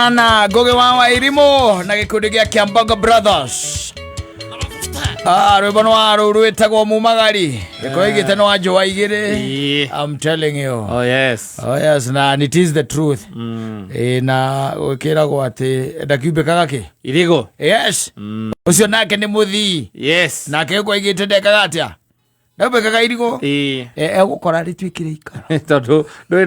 Na Ngugi wa Wairimu na gĩkundi gĩa Kiambogo Brothers. Ah, rwĩmbo nĩ wa rũu rwĩtagwo Mumagari. Gĩkorwo igĩte nĩ wa njũa igĩrĩ. I'm telling you. Oh yes. Oh yes, na and it is the truth. Ĩ, na gwĩkĩragwo atĩ ndakiumbĩkaga kĩ? Irigo. Yes. Ũcio nake nĩ mũthii. Yes. Nake ũguo aigĩte ndekaga atĩa? Ndaubĩkaga irigũ. Ĩĩ. Egũkora rĩtuĩkire ikara. Tondũ ndũĩ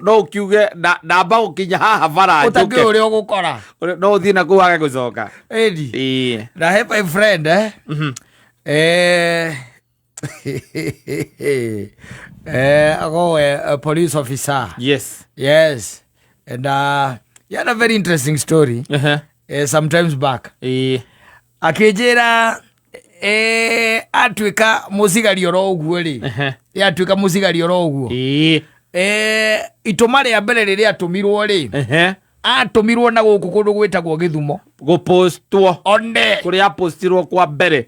no ũkiuge ndamba gũkinya haha bara Ũtakĩũĩ njũke. ũrĩa ũgũkora. No ũthiĩ na kũu wage gũcoka. Ĩni. Ĩĩ. Na he my friend eh? Eh, agowe a police officer. Yes. Yes. And he had a very interesting story sometimes back. Ĩĩ. Akĩnjĩra atuĩka mũcigari oro ũguo rĩ. Atuĩka mũcigari oro ũguo. Ĩĩ. Itũma rĩa mbere rĩrĩa atũmirwo rĩ. Atũmirwo na gũkũ kũndũ gwĩtagwo Gĩthumo. Gũpostwo. One. Kũrĩa apostirwo kwa mbere.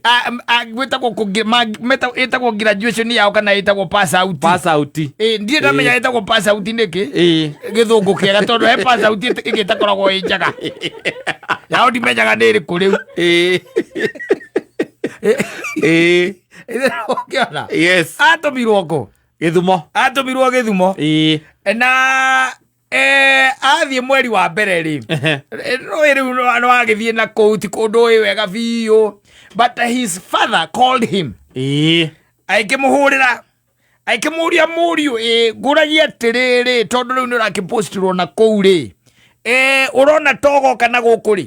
Gwĩtagwo kũngĩ- ĩtagwo graduation yao kana ĩtagwo pass out. Pass out. Ĩ, ndirĩ ndamenya ĩtagwo pass out nĩkĩ. Ĩĩ. Gĩthũngũ kĩega tondũ he pass out ĩngĩ ĩtakoragwo ĩ njega. Yao ndimenyaga nĩ ĩrĩkũ rĩu. Ĩĩ. Ĩĩ. Ũkĩona? Yes. Atũmirwo kũ? Gĩthumo. Atũmirwo Gĩthumo. Ĩĩ. Na athiĩ mweri wa mbere rĩ, rũĩ rĩu nĩ wagĩthiĩ na kũu ti kũndũ ũĩ wega biũ, but his father called him. Ĩĩ. Agĩkĩmũhũrĩra agĩkĩmũria, mũriũ, ĩ ngũragia atĩrĩrĩ, tondũ rĩu nĩ ũrakĩpostirwo na kũu rĩ, ũrona togoka na gũkũ rĩ?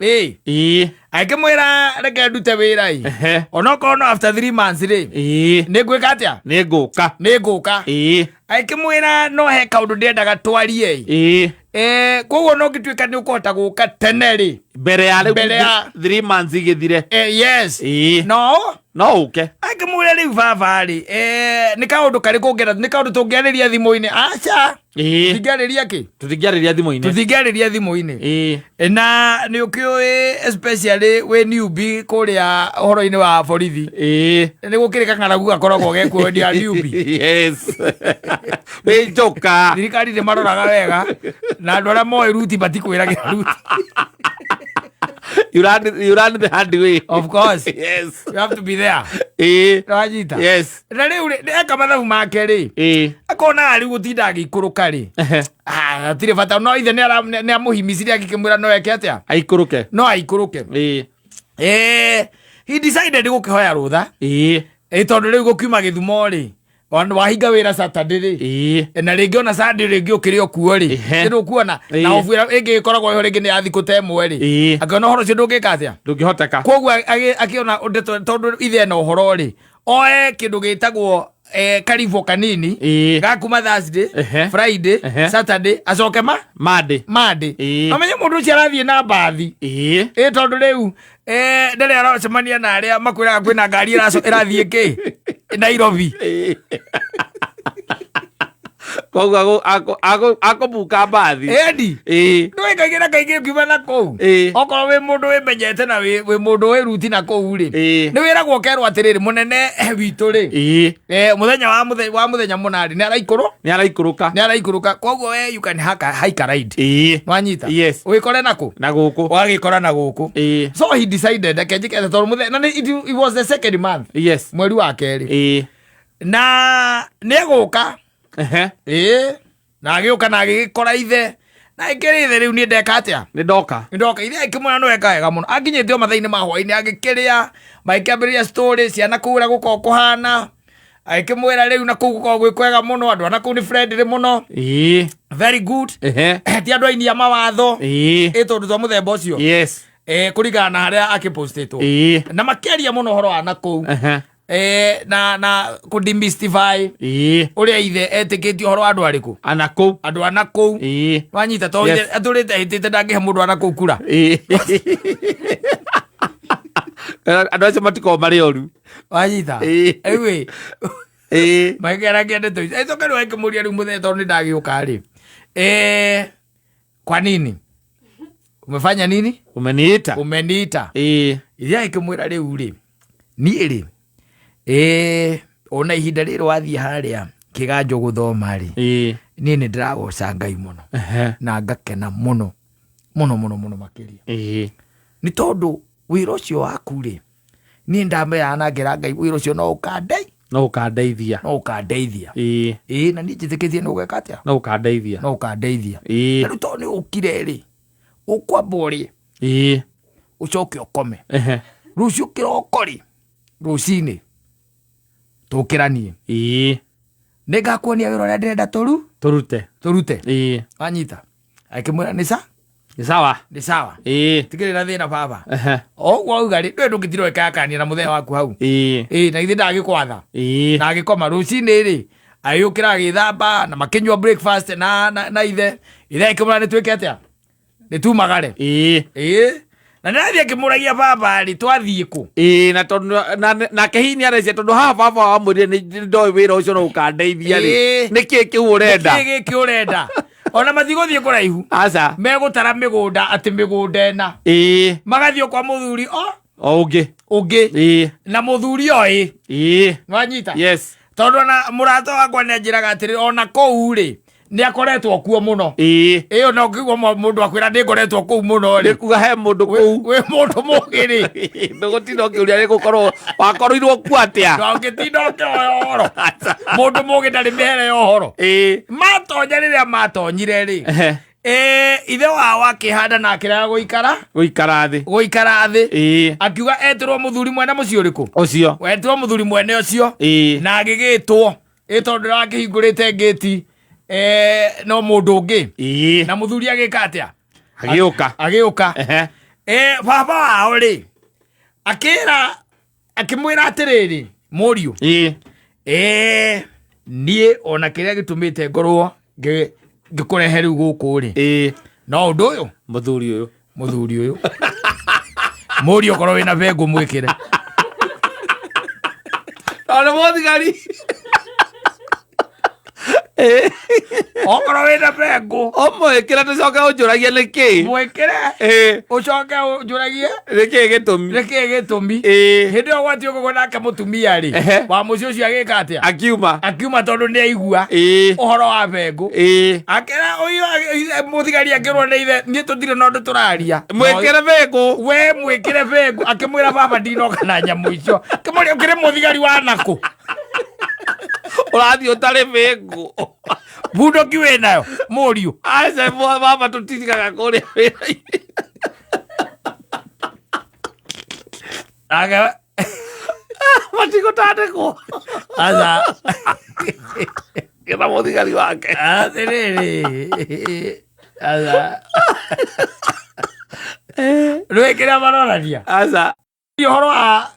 Ĩ. Ĩĩ. Agĩkĩmwĩra, reke ndute wĩra ĩ, onokorwo no after 3 months rĩ, nĩ ngwĩka atĩa? Nĩ ngũka. Nĩ ngũka. Ĩĩ. Agĩkĩmwĩra no he kaũndũ ndĩendaga twarie ĩ. Ĩĩ. Koguo no ngĩtuĩka nĩ ũkũhota gũka tene rĩ. Mbere ya rĩu Mbere ya- 3 months igĩthire. Yes. Ĩĩ. No No ũke. Akĩmwĩra, rĩu baba rĩ, nĩ kaũndũ karĩkũ ũngĩenda, nĩ kaũndũ tũngĩarĩria thimũ-inĩ? Aca. Ĩĩ. Tũtingĩarĩria kĩ? Tũtingĩarĩria thimũ-inĩ. Tũtingĩarĩria thimũ-inĩ. Ĩĩ. Na nĩ ũkĩũĩ, especially wĩ newbie kũrĩa ũhoro-inĩ wa borithi, Ĩĩ. nĩ gũkĩrĩ kang'aragu gakoragwo gekuo nĩ a newbie. Yes. Wĩ njoka. Thirikari nĩ maroraga wega na andũ arĩa moĩ ruti matikwĩragĩra ruti. You run the hard way. Of course. Yes. You have to be there. Ĩĩ. Wanyita? Yes. Na rĩu rĩ, eka mathabu make rĩ, Ĩĩ. akona rĩu gũtinda agĩikũrũka rĩ, ah, hatirĩ bata, no ithe nĩ amũhimicirie agĩkĩmwĩra no eke atĩa? Aikũrũke. No aikũrũke. Ĩĩ. He decided gũkĩhoya rũtha. Ĩĩ. Tondũ rĩu gũkiuma Gĩthumo rĩ, wahinga wĩra Saturday rĩ, Ĩĩ. na rĩngĩ ona Sunday rĩngĩ ũkĩrĩ o kuo rĩ, nĩ ũkuona na obu ĩrĩa ĩngĩ ĩkoragwo ĩho rĩngĩ nĩ ya thikũ ta 1 rĩ, akĩona ũhoro ũcio ndũngĩka atĩa? Ndũngĩhoteka. Koguo akĩona ndeto tondũ ithe ena ũhoro rĩ, oe kĩndũ gĩtagwo karibo kanini gakuma Thursday, Friday, Saturday, acoke ma Monday. Monday. Ĩĩ. Amenye mũndũ ũcio arathiĩ na mbathi. Ĩĩ. Ĩ, tondũ rĩu ndarĩ aracemania na arĩa makwĩraga kwĩna ngari ĩrathiĩ kĩ Nairobi. Ĩĩ. Koguo akũbuka mbathi. Endi. Ĩĩ. Ndũĩ kaingĩ na kaingĩ ũkiuma na kũu, okorwo wĩ mũndũ wĩmenyete na wĩ mũndũ wĩ ruti na kũu rĩ, nĩ wĩragwo ũkerwo atĩrĩrĩ, mũnene witũ rĩ, mũthenya wa mũthenya mũna rĩ, nĩ araikũrũ Nĩ araikũrũka. Nĩ araikũrũka, koguo we you can haka hike a ride. Nwanyita? Yes. Wĩkore na kũ? Na gũkũ. Wagĩkora na gũkũ. Ĩĩ. So he decided reke njĩke atĩa, tondũ mũthenya na it was the second month, mweri wa kerĩ, na nĩ egũka. Ĩĩ, na agĩũka na agĩgĩkora ithe na ĩkĩrĩ ithe, rĩu niĩ ndeka atĩa? Nĩ ndoka. Ndoka. Ithe akĩmwĩra nĩ weka wega mũno. Akinyĩte o mathaa-inĩ ma hwaĩ-inĩ, agĩkĩrĩa, magĩkĩambĩrĩria story ciana kũu ũrĩa gũkoragwo kũhana. Agĩkĩmwĩra rĩu na kũu gũkoragwo gwĩ kwega mũno, andũ a na kũu nĩ friendly mũno, very good, ti andũ ainia mawatho, ĩ tondũ twa mũthemba ũcio, kũringana na harĩa akĩpostĩtwo, na makĩaria mũno ũhoro wa na kũu, na kũdemystify ũrĩa ithe etĩkĩtie ũhoro wa andũ arĩkũ. Ana kũu. Andũ a na kũu. Wanyita? Tondũ Yes. ithe atũrĩte ahĩtĩte ndangĩhe mũndũ a na kũu kura. Ĩĩ. Andũ acio matikoragwo marĩ oru. Wanyita? Ĩĩ. Rĩu ĩ, magĩkĩaragia ndeto icio, ĩcoke rĩu akĩmũria, rĩu mũthenya tondũ nĩ ndagĩũka rĩ, kwa nini umefanya nini? Umeniita. Umeniita. Ithe agĩkĩmwĩra, rĩu rĩ, niĩ rĩ, ona ihinda rĩrĩ wathiĩ harĩa kĩganjo gũthoma rĩ, niĩ nĩ ndĩragoca Ngai mũno na ngakena mũno. Mũno mũno mũno makĩria. Ĩĩ. Nĩ tondũ wĩra ũcio waku rĩ, niĩ ndameraga na ngera Ngai wĩra ũcio no ũkandei No ũkandeithia. No ũkandeithia. Ĩĩ. Ĩĩ, na niĩ njĩtĩkĩtie nĩ ũgeka atĩa? No ũkandeithia. No ũkandeithia. Ĩĩ. Na rĩu tondũ nĩ ũkire rĩ, ũkwamba ũrĩe, Ĩĩ. ũcoke ũkome. Ehe. Rũciũ kĩroko rĩ, rũcinĩ tũkĩranie. Ĩĩ. Nĩ ngakuonia wĩra ũrĩa ndĩrenda tũru Tũrute. Tũrute. Ĩĩ. Wanyita? Akĩmwĩra nĩ sa Nĩ sawa. Nĩ sawa. Ĩĩ. Tigĩrĩ na thĩna baba. Ehe. O ũguo auga rĩ, ndũĩ ndũngĩtirwo ĩkayakania na mũthee waku hau. Ĩĩ. Ĩĩ, na githĩ ndagĩkwatha? Ĩĩ. Na agĩkoma. Rũcinĩ rĩ, agĩũkĩra, agĩthamba na makĩnyua breakfast na ithe. Ithe akĩmwĩra nĩ twĩke atĩa, nĩ tumagare. Ĩĩ. Ĩĩ, na nĩrathiĩ akĩmũragia baba rĩ, twathiĩ kũ? Ĩĩ, na tondũ nake hihi nĩ arecia tondũ haha baba wamwĩrire nĩ ndoĩ wĩra ũcio no ũkandeithia rĩ. Ĩĩ. Nĩ kĩĩ kĩu ũrenda? Nĩkĩĩ gĩkĩ ũrenda? Ona matigũthiĩ kũraihu. Aca. Megũtara mĩgũnda atĩ mĩgũnda ĩna. Ĩĩ. Magathiĩ kwa mũthuri o O ũngĩ. Ũngĩ. Ĩĩ. Na mũthuri oĩ. Ĩĩ. Nwanyita? Yes. Tondũ ona mũrata wakwa nĩ anjĩraga atĩrĩ, ona kũu rĩ, nĩ akoretwo kuo mũno. Ĩĩ. Ĩyo no kĩguo mũndũ akwĩra ndĩ ngoretwo kũu mũno Nĩ rĩ, kuga he mũndũ kũu. Wĩ mũndũ mũgĩ rĩ. Ndũgũtinda ũkĩũria nĩ gũkorwo wakorirwo kuo atĩa. Ndũngĩtinda ũkĩoya ũhoro. Mũndũ mũgĩ ndarĩ mĩhere ya ũhoro. Ĩĩ. Matonya, rĩrĩa matonyire rĩ, Ehe. Ithe wao akĩhanda na akĩrega gũikara. Gũikara thĩ. Gũikara thĩ. Ĩĩ. Akiuga etĩrwo mũthuri mwene mũciĩ ũrĩkũ? Ũcio. Wetĩrwo mũthuri mwene ũcio. Ĩĩ. Na agĩgĩtwo ĩ tondũ ndĩrakĩhingũrĩte ngĩti, no mũndũ ũngĩ. Ĩĩ. Na mũthuri agĩka atĩa? Agĩũka. Agĩũka. Ehe. Baba wao rĩ, akĩra, akĩmwĩra atĩrĩrĩ, mũriũ, Ĩĩ. Niĩ ona kĩrĩa gĩtũmĩte ngorwo ngĩkũrehe rĩu gũkũ rĩ, Ĩĩ. No ũndũ ũyũ. Mũthuri ũyũ. Mũthuri ũyũ, mũriũ, okorwo wĩna bengũ mwĩkĩre. Tondũ mũthigari. Okorwo wĩna bengũ. Ũmwĩkĩre tũcoke ũnjũragie nĩ kĩĩ. Mwĩkĩre. Ĩĩ. Ũcoke ũnjũragie. Nĩ kĩĩ gĩtũmi. Nĩ kĩĩ gĩtũmi. Ĩĩ. Hĩndĩ ĩyo gwathiĩ ũguo nake mũtumia rĩ, Ehe. wa mũciĩ ũcio agĩka atĩa? Akiuma. Akiuma tondũ nĩ aigua Ĩĩ. ũhoro wa bengũ. Ĩĩ. Akĩra ũyũ mũthigari akĩrwo nĩ ithe, niĩ tũtirĩ na ũndũ tũraria. Mwĩkĩre bengũ. We mwĩkĩre bengũ. Akĩmwĩra, baba, ndinoka na nyamũ icio. Akĩmũria, ũkĩrĩ mũthigari wa nakũ? Ũrathiĩ ũtarĩ bengũ? Bunduki wĩ nayo, mũriũ? Aca, baba, tũtirigaga kũrĩa wĩra-inĩ. Ake Matigũtandĩkwo. Aca. Kĩra mũthigari wake. Atĩrĩrĩ, aca, rwĩ kĩrĩa maronania. Aca. Ũhoro wa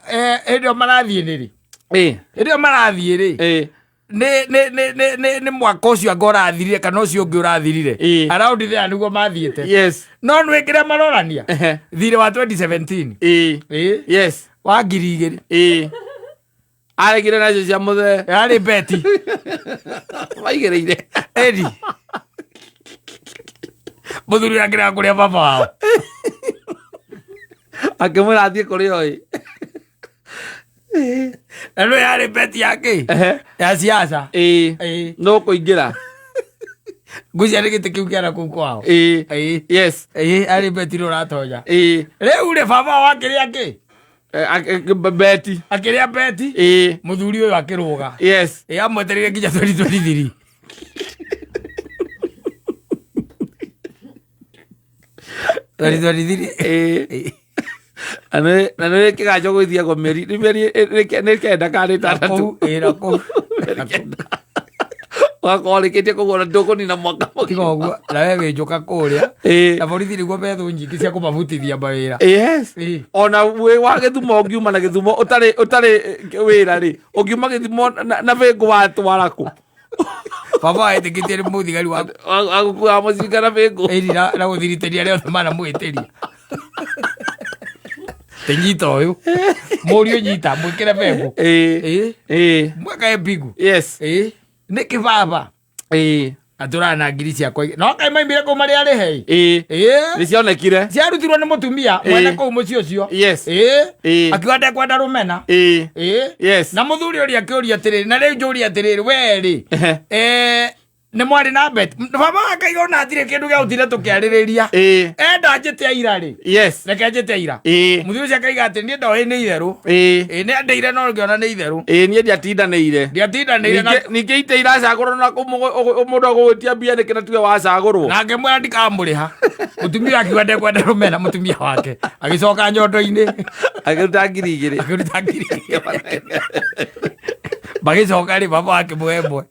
hĩndĩ ĩyo marathiĩ nĩ rĩ? Ĩĩ. Hĩndĩ ĩyo marathiĩ rĩ, Ĩĩ. Nĩ mwaka ũcio anga ũrathirire kana ũcio ũngĩ ũrathirire. Ĩĩ. Around there nĩguo mathiĩte. Yes. No nĩ kĩrĩa maronania, Ehe. thirĩ wa 2017. Ĩĩ. Ĩĩ. Yes. Wa 2000. Ĩĩ, aregire nacio cia mũthee. Yarĩ beti. Maigĩrĩire. Eri mũthuri akĩrega kũrĩa baba wao. Akĩmwĩra athiĩ kũrĩ oĩ. Na nĩ yarĩ beti yake Ehe. ya siasa. Ĩĩ. Ĩĩ. No kũingĩra. Ngwĩciria nĩ gĩtĩ kĩu kĩara kũu kwao. Ĩĩ. Ĩĩ. Yes. Ĩĩ, arĩ beti rĩ ũratonya. Ĩĩ. Rĩu rĩ, baba wao akĩrĩa kĩ? Beti. Akĩrĩa beti. Ĩĩ. Mũthuri ũyũ akĩrũga. Yes. Ĩ, amwetereire nginya 2023. 2023. Ĩĩ, na nĩ kĩganjo gwĩthiagwo mĩeri nĩ mĩeri nĩ 9 kana 6. Kũu, ĩ, na kũu. Mĩeri 9 ũgakorwo ũrĩkĩtie kũgũra, ndũkũnina mwaka Tiga mũgima. ũguo na we wĩ njũka kũrĩa. Ĩĩ. Na borithi nĩguo methũ nyingĩ cia kũmabutithia mawĩra. Yes. Ĩĩ. Ona wĩ wa Gĩthumo, ũngiuma na Gĩthumo ũtarĩ wĩra rĩ, ũngiuma Gĩthumo na bĩngũ watwara kũ? Baba wetĩkĩtie nĩ mũthigari wa Agũkuaga mũcinga na bĩngũ. Ĩri na gũthiritĩria arĩa othe manamwĩtĩria tĩnyita ũyũ mũriũ, nyita, mwĩkĩre bengũ. Ĩĩ. Ĩĩ. Ĩĩ. Mweka mbingu. Yes. Ĩĩ, nĩkĩ baba Ĩĩ. atũraga na ngiri ciakwa no kaĩ maimire kũu marĩa arĩhei? Ĩĩ. Ĩĩ. Nĩ cionekire. Ciarutirwo nĩ mũtumia Ĩĩ. mwene kũu mũciĩ ũcio. Yes. Ĩĩ. Ĩĩ. Akiuga ndekwenda rũmena. Ĩĩ. Ĩĩ. Yes. Na mũthuri ũrĩa akĩũria atĩrĩrĩ, na rĩu njũria atĩrĩrĩ, we rĩ, Ehe. Nĩ mwarĩ na bet baba akaiga ona hatirĩ kĩndũ gĩa gũtinda tũkĩarĩrĩria. Ĩĩ. Enda njĩte aira rĩ, Yes. reke njĩte aira. Ĩĩ. Mũthuri ũcio akaiga atĩ niĩ ndoĩ nĩ itherũ. Ĩĩ. Ĩĩ, nĩ andeire no ngĩona nĩ itherũ. Ĩĩ, niĩ ndiatindanĩire. Ndiatindanĩire na Ningĩ ningĩ ite iracagũrwo na mũndũ agũgwĩtia mbia nĩkĩ na tiwe wacagũrwo. Na ngĩmwĩra ndikamũrĩha. Mũtumia akiuga ndekwenda rũmena mũtumia wake, agĩcoka nyondo-inĩ. Akĩruta 2000. Akĩruta 2000. Magĩcoka rĩ, baba akĩmũhe ĩmwe,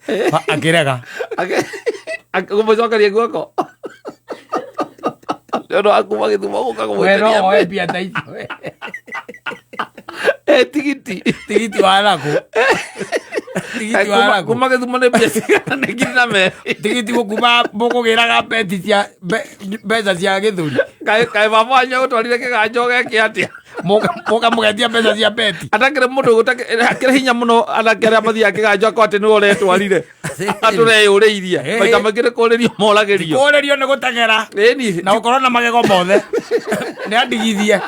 akĩrega. Kũmũcokeria guoko nĩ ũndũ wa kuma Gĩthumo gũka We no kũmwĩtĩria woe mbia ta icio. Tigiti. Tigiti wa nakũ? Tigiti wa nakũ? Kuma Gĩthumo nĩ mbia cigana? Nĩ ngiri na merĩ. Tigiti gũkuma mũkũgĩraga beti cia mbeca cia gĩthũri. Kaĩ baba wanyu agũtwarire kĩganjo geke atĩa? Mũkamũgetia mbeca cia beti. Atakĩrĩ mũndũ akĩrĩ hinya mũno, anake arĩa mathiaga kĩganjo akorwo atĩ nĩwe ũretwarire, atũreyũrĩirie. Maita maingĩ nĩ kũrĩrio moragĩrio. Kũrĩrio nĩ gũteng'era. Ĩni. Na gũkorwo na magego mothe nĩ andigithie.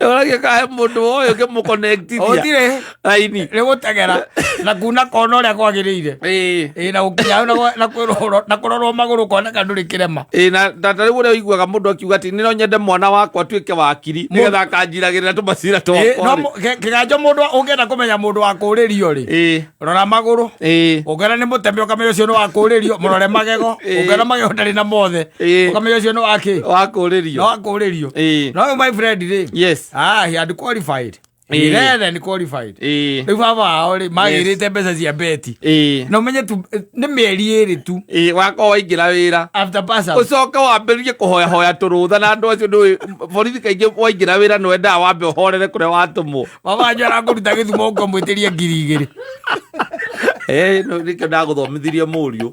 Ũragia kahe mũndũ ũyũ ngĩmũconnectithia Gũtirĩ. Raini. Nĩ gũteng'era na kuna kona ũrĩa kwagĩrĩire. Ĩĩ. Ĩĩ, na gũkinya hau na na kũrorwo magũrũ koneka ndũrĩ kĩrema. Ĩĩ, na ta rĩu ũrĩa ũiguaga mũndũ akiuga atĩ nĩ no nyende mwana wakwa atuĩke wakiri nĩgetha akanjiragĩrĩra tũmacira Ĩĩ, twakwa no rĩ. Kĩganjo mũndũ ũngĩenda kũmenya mũndũ wa kũrĩrio rĩ, Ĩĩ. rora magũrũ. Ĩĩ. Ũngĩona nĩ mũteme ũkamenya ũcio nĩ wa kũrĩrio, mũrore magego. Ĩĩ. Ũngĩona magego ndarĩ na mothe, Ĩĩ. ũkamenya ũcio nĩ wa kĩ? Wa kũrĩrio. Nĩ wa kũrĩrio. Ĩĩ. No ũyũ my friend rĩ, Yes. ah, he had qualified. Ĩĩ. He than qualified. Ĩĩ. Rĩu baba wao rĩ, magĩrĩte mbeca cia beti. Ĩĩ. Na ũmenye tu nĩ mĩeri 2 tu. Ĩĩ, wakorwo waingĩra wĩra. After pass out. Ũcoke wambĩrĩrie kũhoyahoya tũrũtha na andũ acio ndũĩ borithi kaingĩ waingĩra wĩra nĩ wendaga wambe ũhorere kũrĩa watũmwo. Baba wanyu arakũruta Gĩthumo ũkamwĩtĩria 2000. Ĩĩ, no nĩkĩo ndagũthomithirie mũriũ.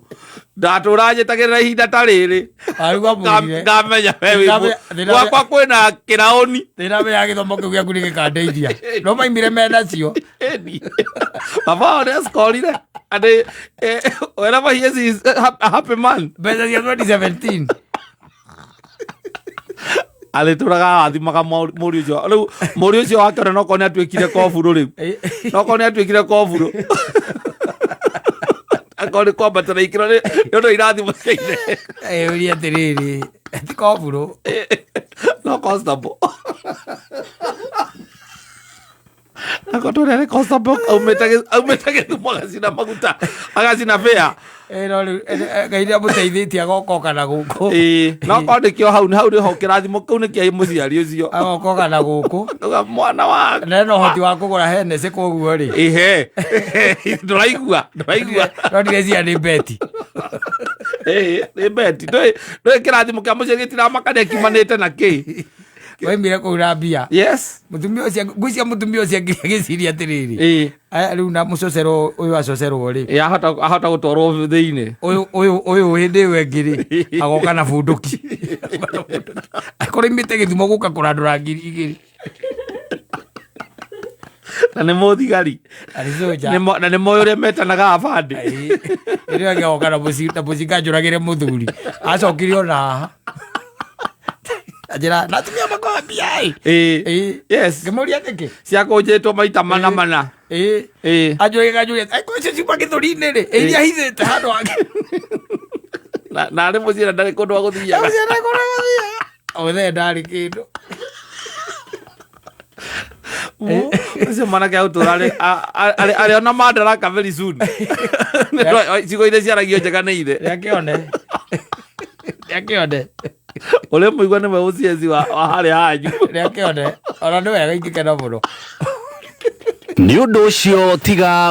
Ndatũra njĩtagĩrĩra ihinda ta rĩrĩ. Arigwo amwĩrire. Ngamenya we wĩ Thĩna- gwakwa kwĩna kĩraũni. Thĩna ya gĩthomo kĩu gĩaku nĩ gĩkandeithia. No maimire menacio. Ĩni. Baba wao nĩ acikorire. And wherever he is, he is a happy man. Mbeca cia 2017. Arĩtũraga arathimaga mũriũ ũcio. Rĩu mũriũ ũcio wake ona nokorwo nĩ atuĩkire koburu rĩu. Nokorwo nĩ atuĩkire koburu. Akorwo nĩ kwambatĩra ikĩro nĩ ũndũ wa irathimo cia ithe. Ũria atĩrĩrĩ, ti koburu. No constable. Akorwo tũrĩa nĩ constable aumĩte Gĩthumo agacina maguta agacina bĩa. No rĩu Ngai nĩ amũteithĩtie agokoka na gũkũ. Ĩĩ, no korwo nĩkĩo hau hau nĩho kĩrathimo kĩu nĩ kĩa mũciari ũcio. Agokoka na gũkũ. Auga, mwana wakwa. Na ena ũhoti wa kũgũra Hennessy koguo rĩ. Ĩhe. Ndũraigua, ndũraigua. No ndireciria nĩ beti. Ĩĩ, nĩ beti. Ndũĩ kĩrathimo kĩa mũciari gĩtiramakania kiumanĩte na kĩ. Waimire kũu na mbia. Yes. Mũtumia ũcio, ngwĩciria mũtumia ũcio agĩciria atĩrĩrĩ. Ĩĩ. Aya rĩu na mũcocerwo ũyũ acocerwo rĩ. Ĩĩ, ahota gũtwarwo thĩinĩ. Ũyũ hĩndĩ ĩyo ĩngĩ rĩ, agoka na bunduki. Akorwo aimĩte Gĩthumo gũka kũrandũra 2000. Na nĩ mũthigari. Arĩ soja. Na nĩ moĩ ũrĩa metanaga abandĩ. Ĩĩ. Hĩndĩ ĩyo ĩngĩ agoka na mũcinga njũragĩre mũthuri. Acokire ona haha. Anjĩra, na atumia makoa mbia ĩ. Ĩĩ. Ĩĩ. Yes. Ngĩmũria nĩkĩ? Ciakũnjĩtwo maita mana mana. Ĩĩ. Ĩĩ. Anjũria kanjũria, angĩkorwo icio ciuma gĩthũri-inĩ rĩ, ĩ iria hithĩte handũ hangĩ. Na arĩ mũciĩ na ndarĩ kũndũ agũthiaga. Mũciĩ ndarĩ kũndũ agũthiaga. Othe ndarĩ kĩndũ. Ũcio mwanake agũtũra arĩ ona madaraka very soon. Ciugo iria ciaragio njega nĩ ithe. Rĩakĩone. Rĩakĩone. Ũrĩa mũigua nĩwe ũcieci wa harĩa hanyu. Rĩakĩone. Ona nĩ wega ingĩkena mũno. Nĩ ũndũ ũcio tiga